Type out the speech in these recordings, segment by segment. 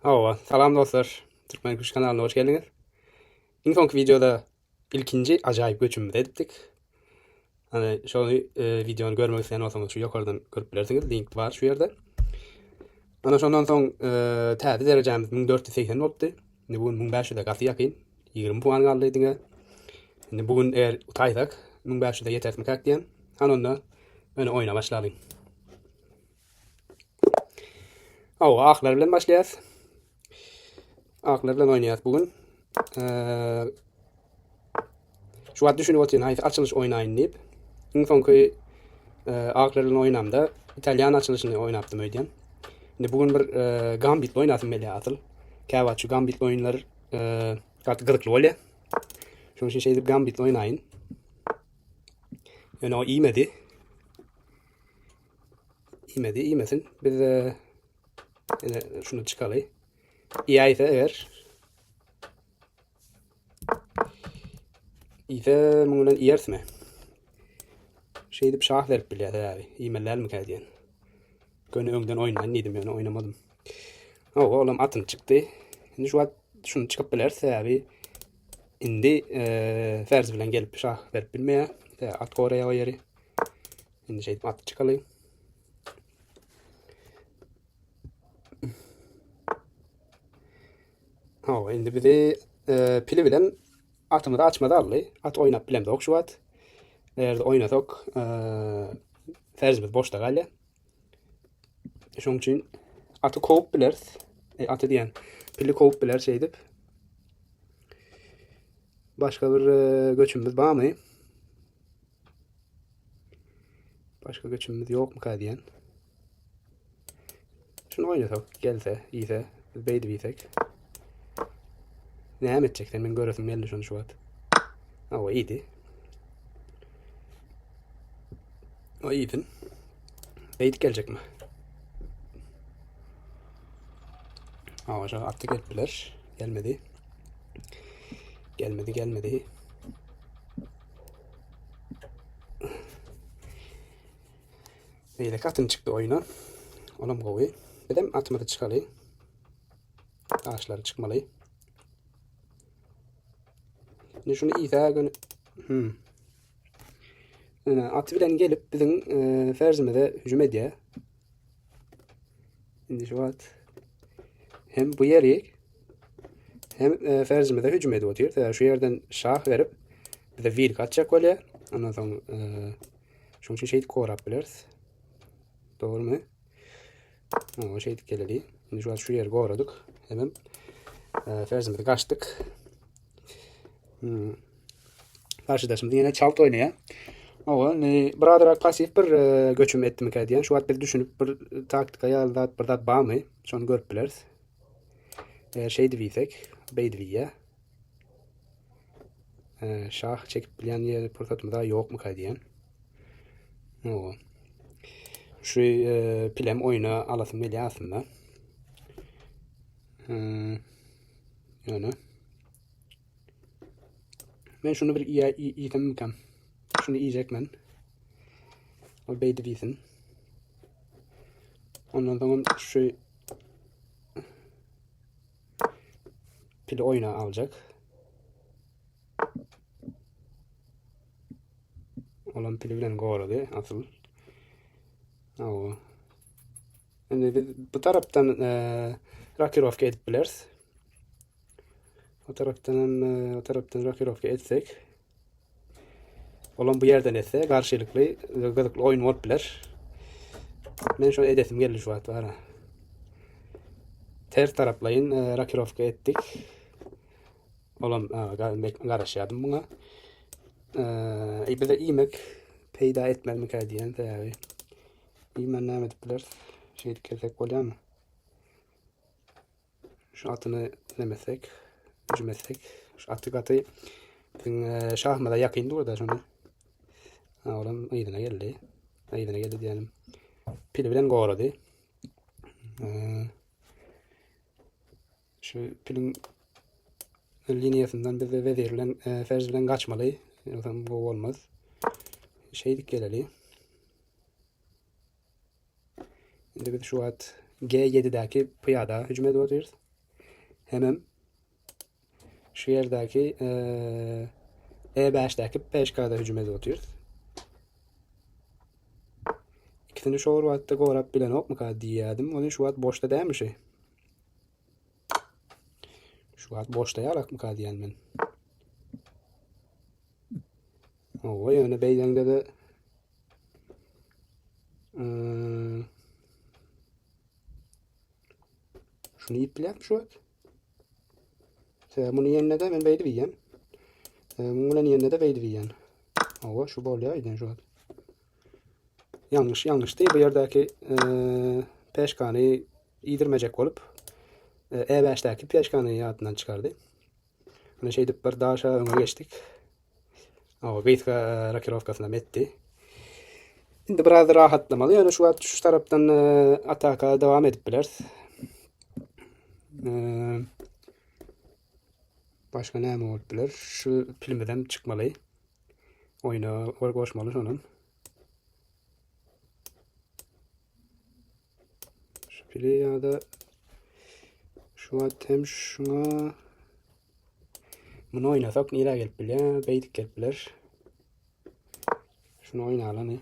Hawa, salam dostlar. Türkmen Kuş kanalyna hoş geldiňiz. Iň soňky wideoda ilkinji ajaýyp göçümimizi edipdik. Hani şony e, wideony görmek isleýän bolsaňyz şu ýokardan görüp bilersiňiz. Link bar şu ýerde. Ana şondan soň e, täze derejämiz 1480 bolupdy. Indi bu gün 1500-e gaty ýakyn. 20 puan galdy diňe. Indi bu gün eger utaýsak 1500-e ýeterismikäk diýen. Hany onda öne oýna başlalyň. Hawa, aklar bilen başlaýas. Aklar bilen oýnaýas bu gün. Ee, şu wagt düşünip otyryn, haýsy açylyş oýnaýyn diýip. Iň soňky e, aklar bilen oýnamda italýan açylyşyny oýnapdym öýdýän. Indi bu gün bir e, gambitli oýnasym gelýär asyl. Käwagt şu gambitli oýunlar e, gaty gyzykly bolýar. Şonuň üçin şeýdip gambitli oýnaýyn. Ýöne o iýmedi. Iýmedi, iýmesin. Biz e, ene şunu çykaly. Iýäýse eger Iýse muň bilen iýersmi? Şeýdip şah berip bilýär sebäbi. Iýmeli dälmikä diýen. Göni öňden oýnaýyn diýdim ýöne oýnamadym. Hawa, olam atyny çykdy. Indi şu wagt şuny çykyp biler sebäbi indi e, ferz bilen gelip şah berip bilmeýär. At goraýar o ýeri. Indi şeýdip atyp çykaly. Hawa, indi bizi e, pili bilen atymyzy açmaz aldy. At oýnap bilemzok şu wagt. Eger oýnasak, e, ferzimiz boşda galýar. Şonuň üçin aty kowup bileris. E, aty diýen pili kowup biler şeýdip. Başga bir e, göçümimiz barmy? Başga göçümimiz ýokmyka diýen. Şunu oýnasak, gelse, iýse, biz beýdip iýsek. Näme etjek sen men göresim geldi şony şu wagt. Awa iýdi. O iýsin. Beýdip geljekmi? Awa şu atdy gelip biler. Gelmedi. Gelmedi, gelmedi. Beýleki atym çykdy oýuna. Olam gowy. Bizem atymyzy çykaly. Daşlary çykmaly. Indi şunu iýse gün hmm. Ine, aty bilen gelip biziň e, ferzimize hüjüm edýär. Indi şu wagt hem bu ýeri hem e, ferzimize hüjüm edip otyr. Sebäbi şu ýerden şah berip bize wilk atjak bolýar. Ondan soň e, şonuň üçin şeýdip gorap bileris. Dogrumy? O şeýdip geleli. Indi şu wagt şu ýeri goradyk. Hemem e, ferzimizi gaçdyk. Hmm. Garşydaşymyz ýene çalt oýnaýar. Owa, indi birazrak passiw bir e, göçüm etdimikä diýen. Şu wagt biz düşünip bir taktika ýaly zat bir zat barmy? Şony görüp bileris. Eğer şey diýsek, beýdip iýýär. E, şah çekip bilýän ýeri pursatymyz ýokmyka diýen. Owa. Şu e, pilem oýna alasym gelýär aslynda. Hmm. Ýöne Men şunu bir iýsemmikäm? Şunu iýjek men. Ol beýdip iýsin. Ondan soňam şu pili oýna aljak. Olam pili bilen gorady asyl. Awa. Indi biz bu tarapdan e, rokirovka edip bileris. O tarapdan hem e, o tarapdan rokirovka etsek. Olam bu ýerden etse garşylykly e, gyzykly oýun bolup biler. Men şony edesim geldi şu wagt bara. Ters taraplaýyn e, rokirovka etdik. Olam e, garaşýardym muňa. E, bize iýmek peýda etmezmikä diýen sebäbi. Iýmän näme edip bileris? Şeýdip gelsek bolýarmy? Şu atyny nemesek, hüjüm etsek. Şu aty gaty biziň e, şahymyza ýakyn dur da şony. Ha, olam yzyna geldi. Yzyna geldi diýelim. Pili bilen gorady. E, şu piliň liniýasyndan biz wezir bilen, e, ferz bilen gaçmaly. Ýogsam gowy bolmaz. Şeýdip geleli. Indi biz şu wagt G7-däki pyýada hüjüm edip otyrys. Hemem şu ýerdäki E5-däki peşkada hüjüm edip otyrys. İkisini şu wagtda gorap bilenokmyka diýýärdim. Ony şu wagt boşda dälmi şu? Şu wagt boşda ýalakmyka diýen men. Owa, ýöne beýleňde-de Şunu iýip bilýärmi şu wagt? Sebäbi muny iýende-de men beýdip iýýän. Muň bilen iýende-de beýdip iýýän. Owa, şu bolýar öýden şu wagt. Ýalňyş, ýalňyşdy. Bu ýerdäki peşkany iýdirmejek bolup E5-däki peşkany ýadyndan çykardy. Mine şeýdip bir daşa öňe geçdik. O gysga e, rokirowkasyna etdi. Indi biraz rahatlamaly. Ýöne şu wagt şu tarapdan e, ataka dowam edip bileris. E, başga näme bolup biler? Şu pilimizem çykmaly. Oýna goşmaly şonam. Şu pili ýa-da şu wagt hem şuna Muny oýnasak nirä gelip bilýär? Beýdik gelip biler. Şunu oýnalyny.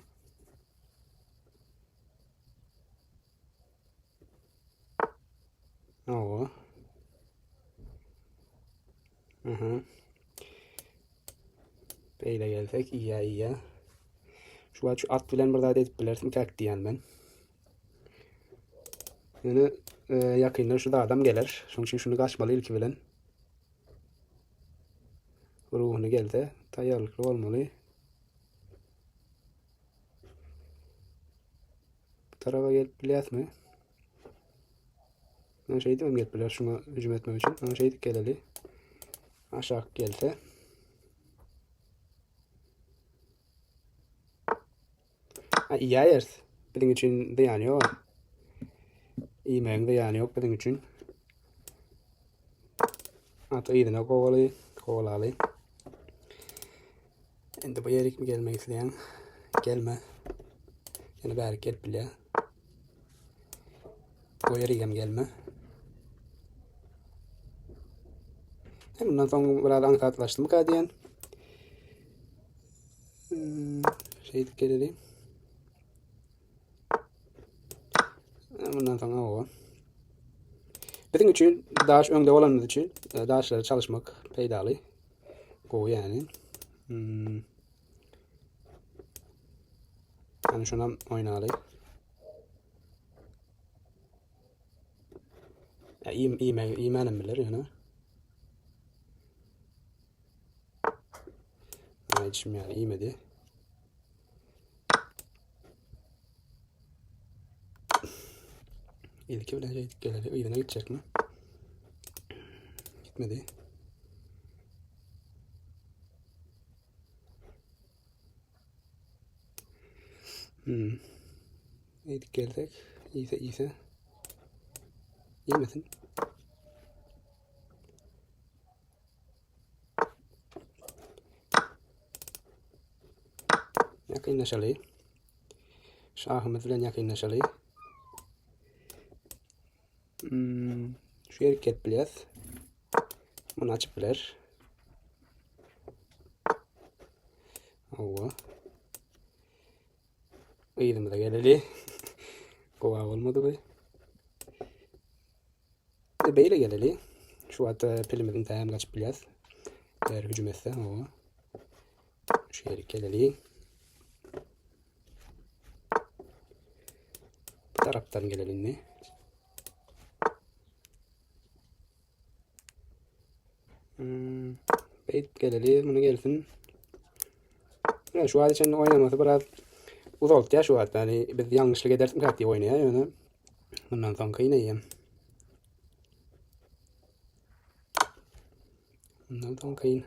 Owa. Aha. Beýle gelsek iýä iýä. Şu wagt şu at bilen bir zat edip bilersiň käk diýen men. Ýöne e, ýakynda şu adam geler. Şonuň üçin şuny gaçmaly ilki bilen. Ruhuny gelse taýýarlykly bolmaly. Bu tarafa gelip bilýäsmi? Men şeýdip hem gelip biler şuňa hüjüm etmek üçin. Ama şeýdip geleli. Aşak gelse. Ha, iýäýeris. Biziň üçin zyýany ýok. Iýmegiň zyýany ýok biziň üçin. At yzyna kowaly, kowalaly. Indi bu ýerik mi gelmek isleýän? Gelme. Ýene bärik gelip bilýär. Bu ýerigem gelme. Hem bundan soň biraz aňsatlaşdymyka diýen. Hmm, şeýdip geleli. Bundan soň owa. Biziň üçin daş öňde bolanymyz üçin e, daşlary çalışmak peýdaly. Gowy ýani. Hmm. Yani şunam oýnaly. Ya, iým, iýme, iýmänem biler ýöne. Aýdyşym ýaly iýmedi. İlki bilen şeýdip geleli. Yzyna gitjekmi? Gitmedi. Hmm. Eýdip gelsek, iýse iýse. Iýmesin. Ýakynlaşaly. Şahymyz bilen ýakynlaşaly. Hmm, şu ýeri gelip bilýäs. Muny açyp biler. Hawa. Yzymyza geleli. Gowa bolmady bu. E, beýle geleli. Şu wagt e, pilimiziň täm gaçyp bilýäs. Eger hüjüm etse, hawa. Şu ýere geleli. Bu tarapdan geleli indi. Hmm, beýdip geleli, muny gelsin. Ya şu wagt içinde oýnamasy biraz uzaltýar şu wagt. Yani biz ýalňyşlyk ederis mi diýip oýnaýar ýöne. Mundan soň kyn eýýäm. Mundan soň kyn.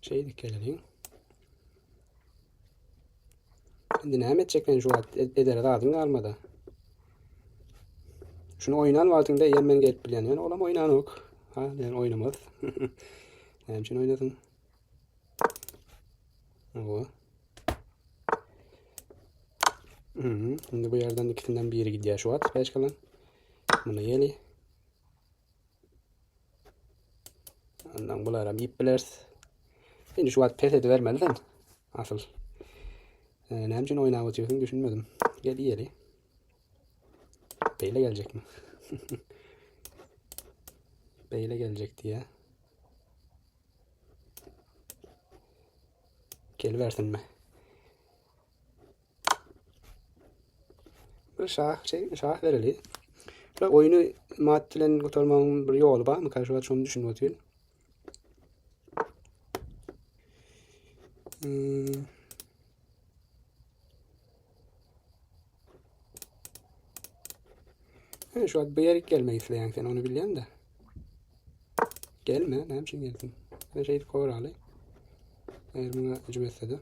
Şeýdip geleliň. Indi näme etjek men şu wagt edere zadyň galmady. Şunu oýnan wagtyňda eýýäm men gelip bilýän. Ýöne olam oýnanok. Ha, men oýnamaz. Näme üçin oýnasyn? Bu. Hı Şimdi bu yerden ikisinden biri gidiyor şu at. 5 kalan. Bunu yeli. Ondan bularam yiyip bileriz. Şimdi şu at pes edivermeli sen. Asıl. Ee, ne için oynamı atıyorsun düşünmedim. Gel yeli. Beyle gelecek mi? Beyle gelecek diye. Geliversin mi? Bir şah, şey, şah vereli. Bir oyunu mat bilen gutarmagyň bir ýoly barmy? Şu wagt şony düşünüp otyryn. Hmm. He, şu wagt bu ýerik gelmek isleýän sen ony bilýän de. Gelme, näme üçin gelsin? Ben şey koraly. Eğer buna hücum etse de.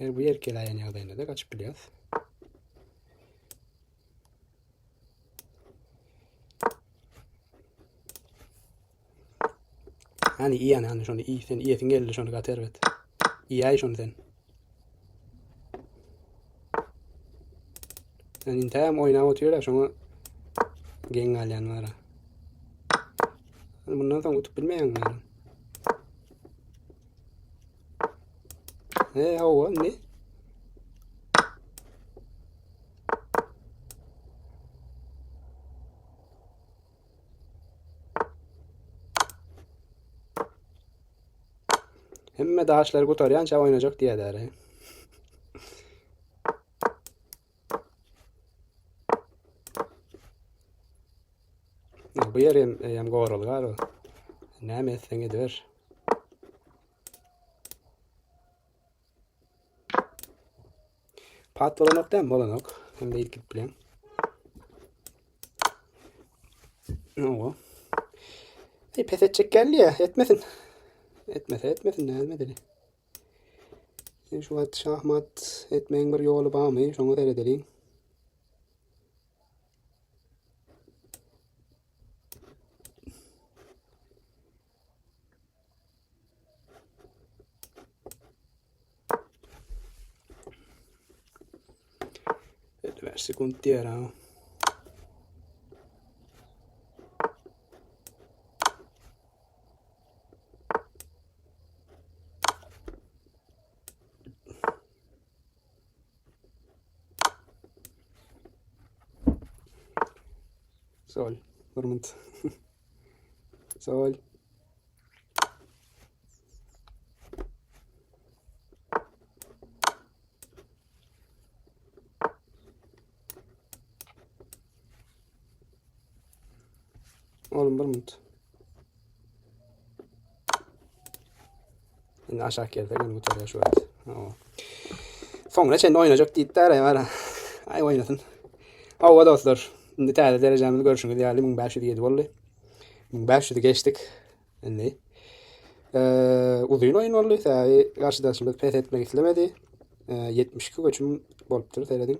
Eğer bu yer gelaýan ýagdaýynda da gaçyp bilýäs. Hani iyi yani hani şonu iyi sen iyisin geldi şonu gat erbet. İyi ay şonu sen. Yani intäm oýnap otyr da şoňa geň galýan bar. Bundan soň utup bilmeýän yani. E hawa ne? Hemme daşlary gutarýança oýnajak diýýärler. Bu ýer hem, hem goraly gar o. Näme etseň ediber. Pat bolanok däm bolanok. Hem de ilk bilen. Owa. Ey pes etjek geldi ya, etmesin. Etmese etmesin, näme edeli. Şu wagt şahmat etmegiň bir ýoly barmy? Şoňa seredeliň. 55 sekuntia erää. Sol. Durmut. Sol. Oğlum durmut. Indi aşak gelse gün gutarýar şu wagt. Soňra çenli oýnajak diýip däre bar. Aý oýnasyn. Hawa dostlar, indi täze derejemizi görşüňiz ýaly 1507 boldy. 1500-i geçdik. Indi ee, uzyn oýun boldy. Sebäbi garşydaşymyz pes etmek islemedi. Ee, 72 göçüm bolupdyr serediň.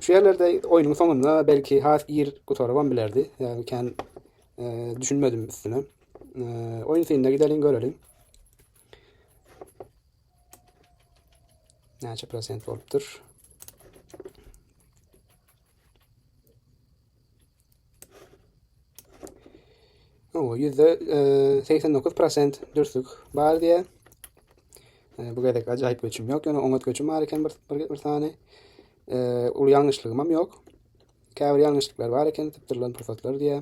Şu ýerlerde oýnuň soňunda belki has ir gutarybam bilerdi. Yani kän e, düşünmedim üstüne. E, oyun synına gidelim görelim. Näçe prosent bolupdyr? O %89 prosent dürsük bar diye. E, bu gezek acayip göçüm yok. Yani oňat göçüm bar eken bir, bir, bir sany. E, uly ýalňyşlygym yok. Käbir ýalňyşlyklar bar eken, sypdyrylan pursatlar diye.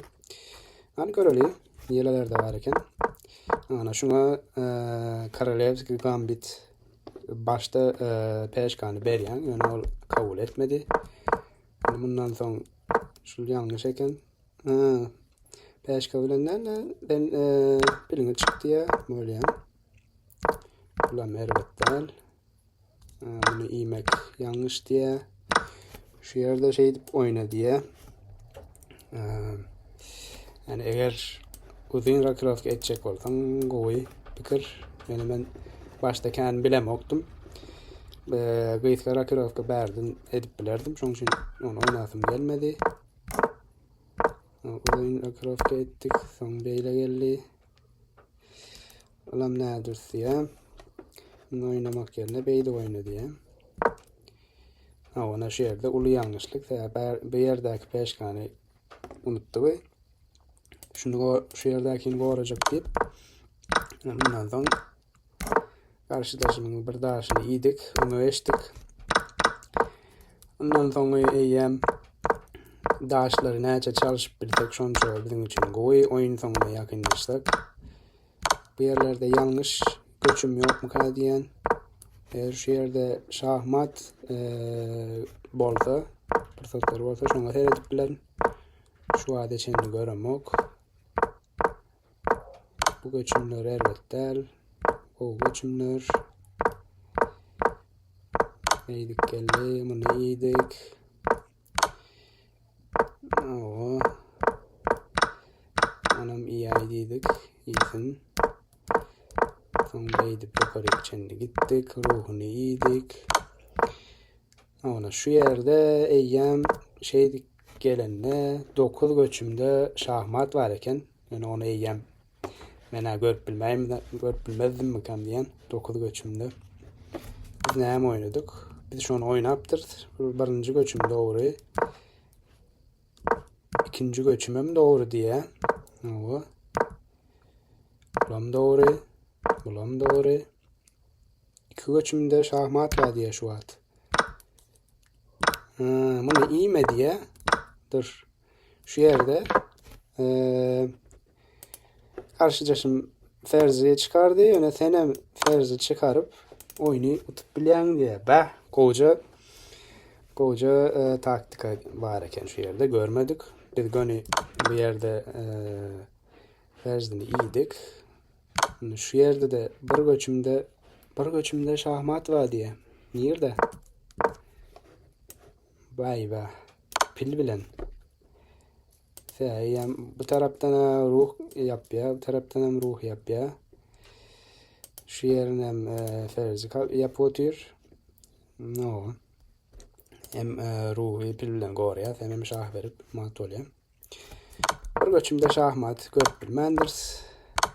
Hani göreli. Ýerlerde bar eken. Ana şuna e, Karolevski Gambit başta e, peşkany berýän, ýöne ol kabul etmedi. Yani bundan soň şu ýalňyş eken. Ha, peşka bilenden de ben e, birini çıktı ya bolýan. Bulam erbet däl. Ha, bunu iýmek ýalňyş diye. Şu ýerde şey edip oýna diye. Ee, yani eğer uzun rokirovka etjek bolsaň gowy pikir. Yani ben başta kendim bilemokdum. Ee, gysga rokirovka bärden edip bilerdim. Şoň üçin onu oýnasym gelmedi. Uzun rokirovka etdik. Soň beýle geldi. Olam nädürs diýä. Muny oýnamak ýerine beýdip oýna diýä. Ha, ona şu ýerde uly ýalňyşlyk. Sebäbi bu ýerdäki peşkany unutdy. Şuny şu ýerdäkini gorajak diýip. Bundan soň garşydaşymyň bir daşyny iýdik, öňe geçdik. Ondan soň eýýäm daşlary näçe çalşyp bilsek şonça biziň üçin gowy. Oýun soňuna ýakynlaşsak. Bu ýerlerde ýalňyş göçüm ýokmuka diýen. Eger şu ýerde şahmat e, bolsa, pursatlar bolsa şoňa seredip bilerin. Şu wagta çenli göremok. Bu göçümler erbet däl. Gowy göçümler. Eýdik geldi, muny iýdik. Oo. Anam iýäý diýdik, iýsin. Soň beýdip ýokaryk çenli gitdik, ruhuny iýdik. Ona şu ýerde eýýäm şeýdik gelende 9 göçümde şahmat bar eken. Ýöne ony eýýäm men-ä görüp bilmäýim, görüp bilmezdimmikäm diýen 9 göçümde. Biz näme oýnadyk? Biz şony oýnapdyrys. Bu birinji göçüm dogry. İkinji göçümem dogry diýä. Hawa. Bulam dogry. Bulam dogry. İki göçümde şahmat bar diýä şu wagt. Ha, muny iýme diýä. Dur. Şu ýerde eee garşydaşym Ferzi çykardy, ýöne senem Ferzi çykaryp oýny utup bilýäň diýä. Bäh, gowja gowja e, taktika bar eken şu ýerde görmedik. Biz göni bu ýerde e, Ferzini iýdik. Indi şu ýerde de bir göçümde bir göçümde şahmat bar diýä. Nirde? Vay be. Pil bilen. Seýem bu tarapdan ruh ýapýar, bu tarapdan hem ruh ýapýar. Şu ýerini hem e, ferzi ýapyp otyr. No. Hem e, ruhy pil bilen gorýar, sen hem şah berip mat bolýar. Bir göçümde şahmat görüp bilmändiris.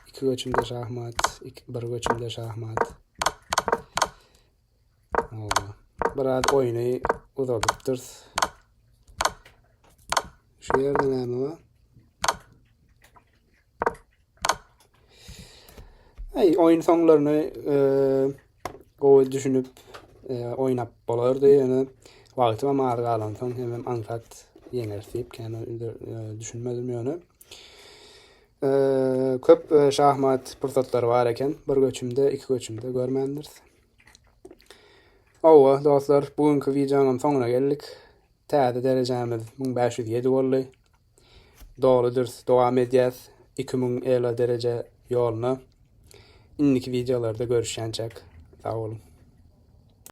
İki göçümde şahmat, iki, bir göçümde şahmat. Biraz oýny uzadypdyrys. Şu ýerde näme bar? Aý, oýun soňlaryny e, gowy düşünip e, oýnap bolardy, ýöne wagtym hem az galansoň hemem aňsat ýeňeris diýip kän e, düşünmedim ýöne. E, köp e, şahmat pursatlary bar eken. Bir göçümde, iki göçümde görmändiris. Hawa, dostlar, bu günkü wideonyň soňuna geldik. Täze derejämiz 1507 boldy. Doly dürs dowam edýäs 2000 elo dereje ýoluna. Indiki wideolarda görüşýänçäk sag boluň.